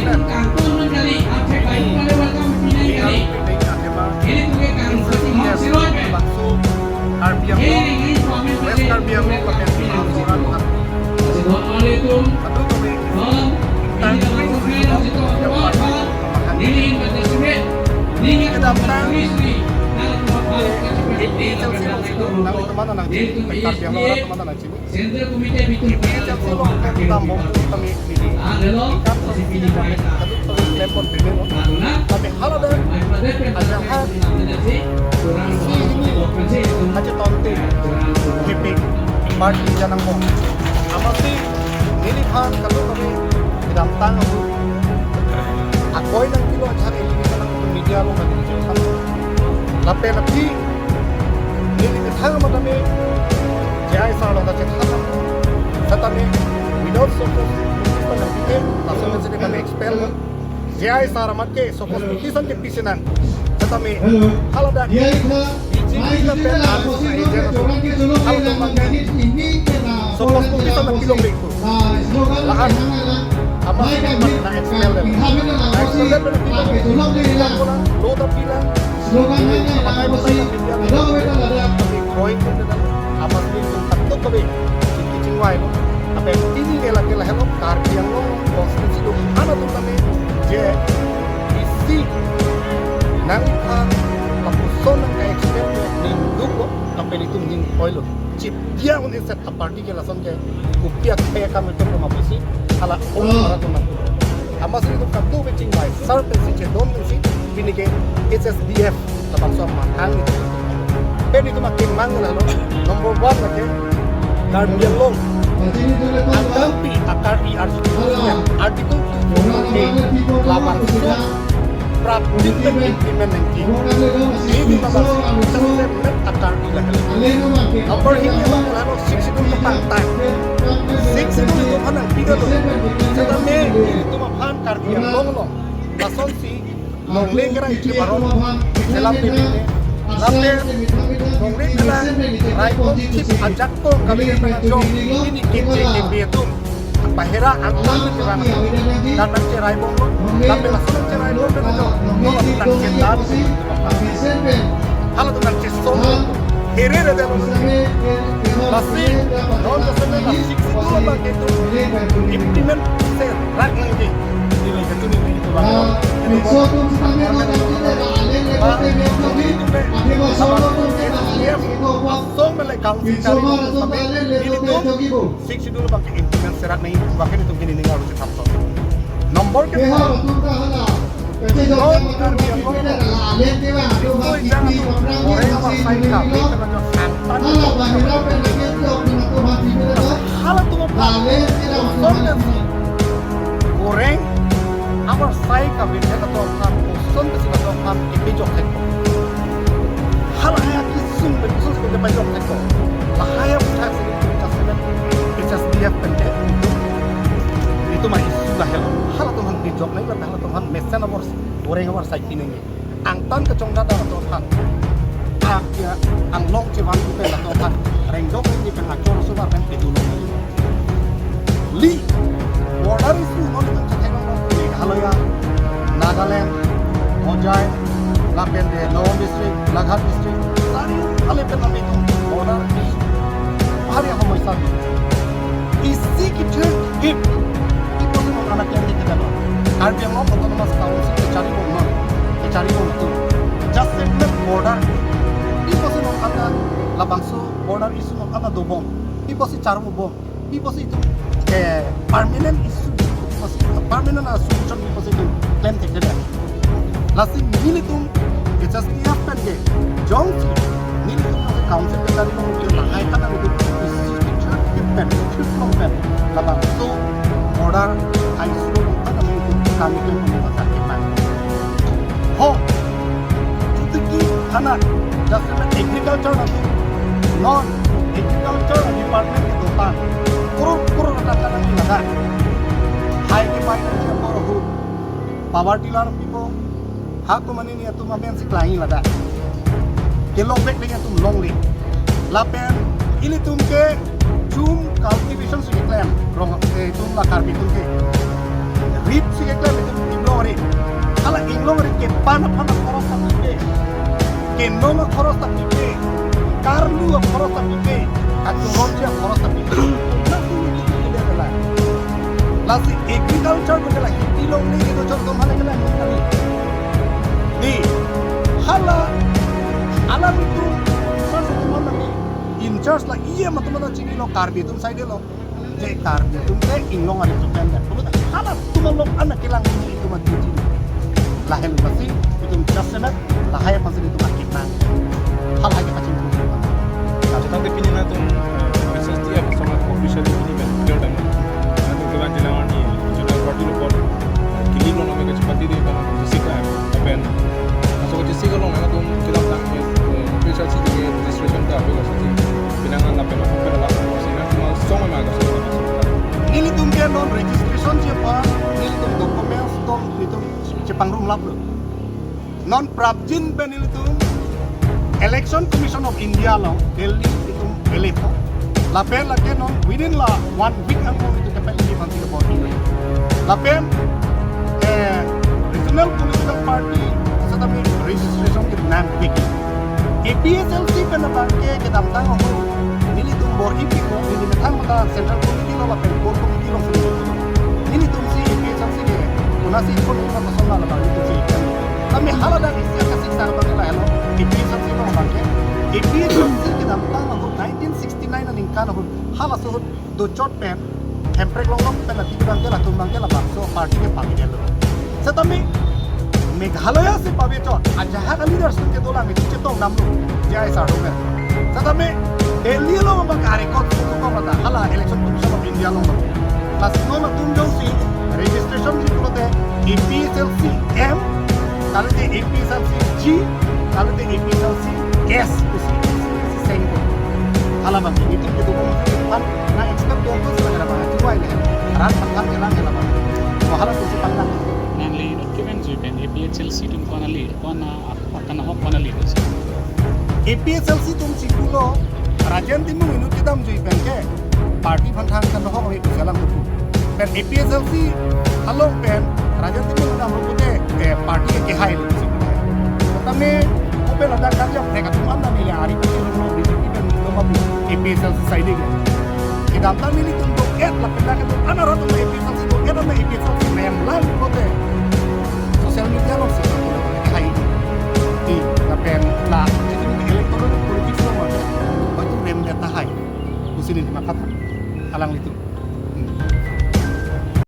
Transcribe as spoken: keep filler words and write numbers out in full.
Kangton man kali, athek bayu kali, welcome pinang kali. Ini tuh kang sati hong siroi pen. Karbi Anglong, West Karbi Anglong, Karbi Anglong, Karbi Anglong. Assalamualaikum. Aduh, kami. Om, ini dapat sumber, dapat sumber, dapat sumber. Ini yang pada sumber. Ini yang kedapatan. Ini yang kedapatan. Ini yang kedapatan. Ini yang kedapatan. Ini yang kedapatan. Central Committee bitul. Ipini chapsi lo pen tambom kami neli. Ingkam ipini pen kaduk pen klem pon pini lo. Tapi haladak ajahat isi ini aja tonte P P party janang mo. Amatsi neliphan kaduk kami kedamtang aku. Akoi nangpilo ajahat ini nang media lo kami. Lapen aphi neli methang matame J I sir along ta chethan. Setame without support notice ta nangpipe, laso mesen kami expel. J I sir amat ke support notice an ke pisi nang. Setame haladak B J P lapen R S S agent atum haladak support notice an pilong bengku. Lahan amat na expel dem. Na expel dem na pilong. Lo ta pilang. Slogan hai na amatsi ado beta lada. Kami koi koi na amatsi sum tak tok kami. Chingki chingvai lo. Apa yang ini ke lagi lah lo. Karbi Anglong konstitusi lo. Ana tu kami je isi nangphan lapuson nang ka expel ni duk lo. Apa ini tu ning koi lo. Chip dia un inset a party ke lason ke kopi akhei akam itu koma pusi hala ong para tu nang. Amatsi itu katu beching bai sar pensi chedon pensi pini ke H S D F labangso matang itu. Pen itu makin mang lalo. Number one lagi Karbi Anglong. Akampi akar E R C P article two four eight labangso prapjin pen implement nangji. Ini mabang semet akar ila. Number hini abang lalo sixty two ke pangtang. Sixty two itu mana pida tu? Setame ini tu maphan Karbi Anglong lo. Lasonsi longle kerai ke baron selam P P T. Lapen longle kerai raikong chip ajak kong kami ke pengajong ini K J K B itu. Bahera angtan ke bang dan nang cherai bom lo, tapi langsung nang cherai bom lo, lo nang chetan. Hala tu nang chesong here re delo. Lasi non ke sana lasi itu bang itu implement serak nangji. Ini ke tu ni itu bang. Itu bang. Song mele council kari sampai ini tu. Sixth Schedule bang ke implement serak nangji, bang ke itum kini ninga rusi thamso. Number ke non Karbi Anglong. Isu ijang tu orang apa sai kami kena jo santan. Hala tu apa? Son dan si goreng. Amar sai kami kena jo aphan, son dan si kena jo aphan, ipi jok thek. Hala ya kisung, kisung si kena jok thek. Lahai ya buta si H S D F pen ke itum, itum ma isu lahelo. Hala atum aphan pijok nangji, hala atum aphan mesen amor goreng amor sai pi nangji. Angtan kachongdat atum aphan. Ak ya anglong chevan pen atum aphan. Rengjok ni pen achor subar pen pitu nangji. Li border issue non itum chethe nang Meghalaya, Nagaland, Hojai, lapen de Nagaon district, Golaghat district, sari ale pen nami itum border issue. Bahari ahamoi sari. Isi kithir kip. Ipo si mon anak yang kita no. Karbi Anglong Autonomous Council kechari bom non. Kechari bom tu. Just segment border. Ipo si mon anak labangso border issue non anak dobom. Ipo si char bom. Ipo si itum, eh, permanent issue, ipo si permanent solution ipo si itum klem thekthedet. Lasi nelitum H S D F pen ke jongsi nelitum council ke dari nelitum lahai kan nelitum isi picture pen, pen labangso border issue kan nelitum kami klem pun masak kita. Ho, chuti ki khana, jasemet agriculture atum, non agriculture department kedo ta, crore crore taka nangji ladak. Hai kepai nangji apor ahut, power tiller pipo, ha komane ni atum amen si klangji ladak. Kelong bek nangji atum longle. Lapen, ilitum ke jhum cultivation si keklem, rong, eh, itum la Karbi atum ke. Hip si keklem itum inglong arit. Hala inglong arit kepan aphan akhoros ta pipe. Kenong akhoros ta pipe. Karlu akhoros ta pipe. Kachorong si akhoros ta pipe. Lasi itum ke dei la. Lasi agriculture ke dei la. Hipi longle kedo chor dom hala ke la. Dei. Hala. Alanglitum. First of all, in charge la E M atum ta chinilo, Karbi atum side lo. Je Karbi atum ke inglong arit atum pen. Pulo ta halatum along an kelang ini itum aduji. Lahelo lasi itum just enough, lahai aphan si itum akit nang. Halahai ke pachini. Jatang de pini nangtum, eh, S S D F asonga officially pini pen clear dam. Nangtum kevan jilang arni, jatang party lo pon. Kiling lo nome kachepati de pen jisik la. Pen. Aso kachesik along nangtum kedamtang, eh, official si de registration ta apel asai. Pinangan lapen ako pera lapen ako sina cuma song ma ako song. Nelitum ke non registration si aphan, nelitum documents atum nelitum chepangrum laplo. Non prapjin pen nelitum Election Commission of India along Delhi itum elepo. Lapen lake non within la one week angbong itum kepel ini bangsi ke bor ini. Lapen, eh, regional political party setame registration ke nangpik. A P H L C pen abang ke kedamtang ahut nelitum bor-i pik lo, neli methang mata Central Committee lo lapen Core Committee lo sini. Nelitum si A P H L C ke, konasi kon itum kosonma labang nelitum si ikan. Kami hala dan isi akasik sar abang ke lahelo, A P H L C lo abang ke. A P H L C kedamtang ahut nineteen sixty-nine aningkan ahut halaso ahut dochot pen, Hemprek Longlok pen ati abang ke latum abang ke labangso party ke pavekdetlo. Setame Meghalaya si pavechot, ajahak a-leaders atum ke dolang itum chetong damlo, J I Sardom pen. Setame Delhi along abang ke arekot suku ko mata, hala Election Commission of India along. Lasi non atum jongsi registration si pulote A P H L C M, kalite A P H L C G, kalite A P H L C S, kusi kusi sengko. Hala abang ke itum kedukung si pan na expect dongko sila kada abang, cuai le. Rat pangkat kelang kelang abang. Ko hala kusi pangkat. Nangli not kemen jui pen A P H L C atum ko-an le, ko-an a-, akan ahok ko-an le. A P H L C atum si pulo, Rajen Timung inut kedam jui pen ke party aphan thang kan ahok ave pusi alang tuku. Pen A P H L C along pen Rajen Timung kedam lo pute, eh, party ke kehai le pusi. Tame open ada karja prek atum an neli ari pati lo B J P pen lo ma A P H L C side ke. Kedamtang nelitum do-et lapen dak atum an arat atum A P H L C do-et an A P H L C mem lang pute.